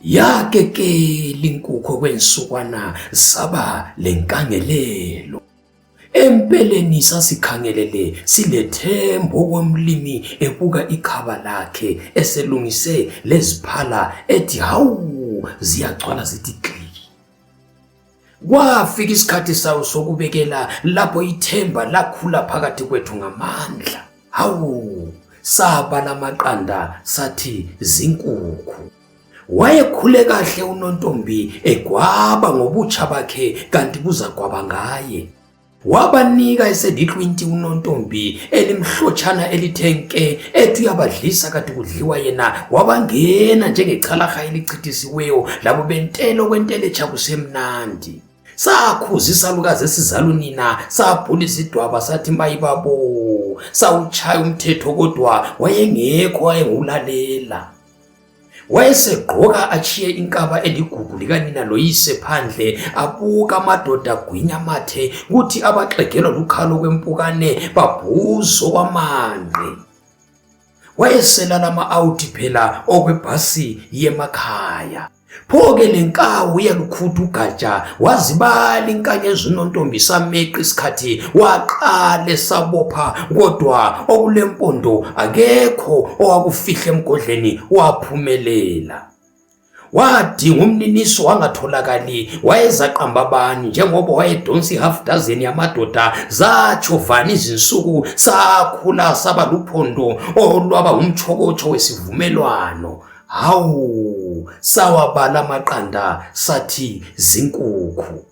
Yakekela inkukhu kwensukwana saba lenkangelelo. Empeleni sasikhangelele silethemba okomlimi ebuka ikhaba lakhe eselungise leziphala ethi hawu ziyagcwala zithi kliki. Kwafika isikhathi sawo sokubekela lapho ithemba lakhula phakathi kwethu ngamandla. Hawu, saba lamaqanda sathi zinkukhu. Wayekhule kahle uNontombi egwaba ngobutsha bakhe kanti buzagwaba ngaye. Wabanika eseliqwinti uNontombi elimhlotshana elithe nke ethi uyabadlisa kade kudliwa yena wabangena njengechalaha elichithisiweyo labo bentela okwenteletsha kusemnandi. Sakhuza isalukazi esizala unina sabhula isidwaba sathi mayibabo sawutshaya umthetho kodwa wayengekho wayengulalela. Wayesegqoka atshiye inkaba eligugu likanina loyise phandle abuka amadoda agwinya amathe kuthi abaxegelwa lukhalo kwempukane babhuzo kwamanqe. Wayeselala ama-awuthi phela okwebhasi yemakhaya. Pho-ke le nkawu iyalukhutha ugatsha wazibala inkanyezi unontombi sameqa isikhathi waqale sabopha kodwa okulempondo akekho owakufihla emgodleni waphumelela. Wadinga umniniso wangatholakali wayezaqamba bani njengoba wayedonsa i-half dozen yamadoda zatshovana izinsuku sakhula saba luphondo olwaba ngumtshokotsho wesivumelwano. Hawu, sawabala amaqanda sathi zinkukhu.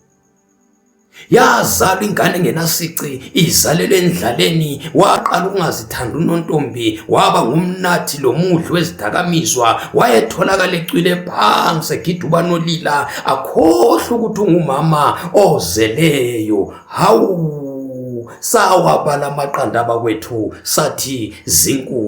Yazalwa ingane engenasici izalelwe endlaleni waqala ukungazithandi uNontombi waba ngumnathi lomudli wezidakamizwa wayetholakala ecwile phansi egida ubanolila akhohlwe ukuthi ungumama ozeleyo. Hawu, sawabala amaqanda abakwethu sathi zinkukhu.